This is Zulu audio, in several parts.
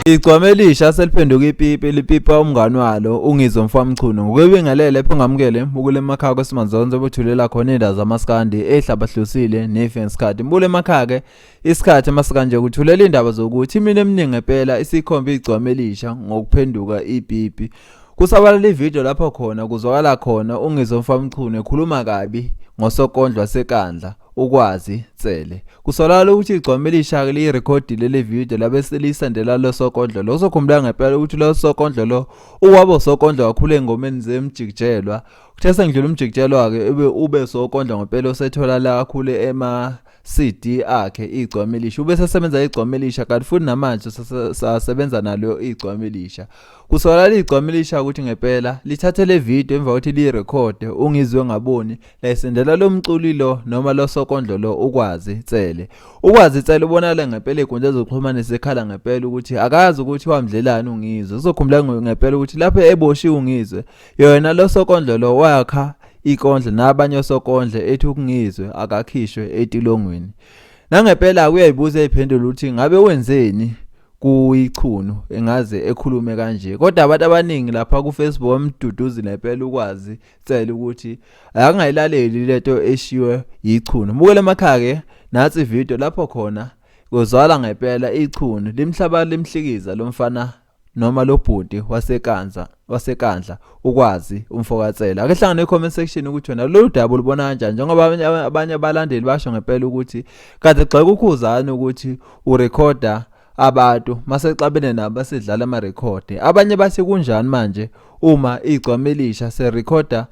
Igcwama elisha seliphenduka ipipi lipipa umngani walo uNgizwe Mfwamchunu ngokwebingelele phengamukele mbukule emakhaya kwesimanzonzo obuthulela khona indaba zamaskandi ehlabahlosile nefensikhathi mbukule emakhaya ke isikhathi masikanje kuthulela indaba zokuthi imini eminingi ngempela isikhomba igcwama elisha ngokuphenduka ipipi. Kusabalala ivideo lapho khona kuzwakala khona uNgizwe Mfamchunu ekhuluma kabi ngosokondlo waseKandla uKwazi Tsele. Kusolakala ukuthi igcwama elisha-ke liyirekhodile le video labe seliyisendela lo sokondlo lo. Uzokhumbula ngempela ukuthi lo sokondlo lo uwabo sokondlo kakhulu ey'ngomeni zemjikijelwa. Kuthe sengidlula umjikijelwa-ke ube sokondlo ngempela osetholakala kakhulu ema CD akhe igcwama elisha ubesesebenza igcwama elisha kanti futhi namanje sasebenza nalo igcwama elisha. Kusolakala igcwama elisha ukuthi ngempela lithathe le video emva kokuthi liyirekhode uNgizwe ngaboni layisendela lo mculi lo noma lo sokondlo lo uKwazi Tsele. UKwazi Tsele ubonakala ngempela ey'nkundleni zokuxhumana esekhala ngempela ukuthi akazi ukuthi wamdlelani uNgizwe. Uzokhumbula ngempela ukuthi lapho eboshiwe uNgizwe yena lo sokondlo lo wakha ikondlo nabanye osokondlo ethi uNgizwe akakhishwe etilongweni. Nangempela uyayibuza eyiphendula ukuthi ngabe wenzeni kuyichunu engaze ekhulume kanje. Kodwa abantu abaningi lapha ku-Facebook bamduduzile ngempela uKwazi Tsele ukuthi akangayilaleli lento eshiwe yichunu. Bukela emakhaya ke nansi ivideo lapho khona kuzwala ngempela ichunu limhlaba limhlikiza lo mfana noma lo bhuti waseKanza waseKandla uKwazi umfokaTsele. Ake hlangane e-comment section ukuthi wena lolu daba ulubona kanjani njengoba abanye abalandeli basho ngempela ukuthi kade gxeka uKhuzani ukuthi urekhoda abantu masexabene nabo basedlala amarekhodi. Abanye bathi kunjani manje uma igcwama elisha serekhoda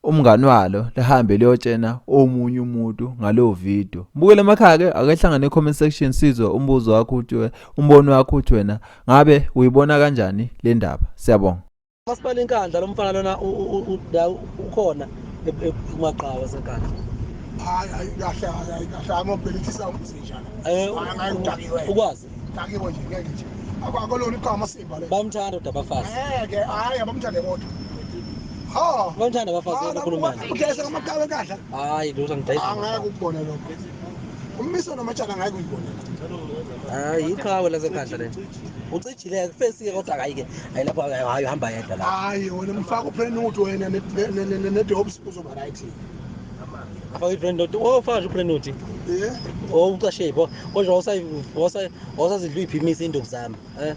umngani walo lihambe liyotshena omunye umuntu ngaleyo video. Mbukele emakhaya ke ake hlangane e-comment section sizwe umbuzo wakho ukuthi umbono wakho ukuthi wena ngabe uyibona kanjani le ndaba. Siyabonga. Masipala iNkandla lo mfana lona la ukhona kumaqhawe aseNkandla. Hayi hayi kahle hayi kahle amabhilithisa umzinjana. Hayi udakiwe. Ukwazi. Dakiwe nje ngeke nje. Akolona igama simba le. Bayamthanda kodwa abafazi. Ngeke hayi abamthande kodwa. Ha. Bayamthanda abafazi okhulumayo. Udayisa ngamaqhawe eNkandla. Hayi lutho ngidayisa. Angeke ukubone lokho. Ummiso nomatshana ngeke uyibone. Hayi iqhawe laseNkandla le. Ucijile kufesi kodwa hayi ke hayi lapho hayi uhamba yedwa la. Hayi wena mfaka ubrand note wena ne-dops uzoba right. Afaka i-brand note. Oh faka nje u-brand note. Yeah. Oh ucashe bo. Kodwa wawusa wawusazidla uyiphimisa induku zami. Eh.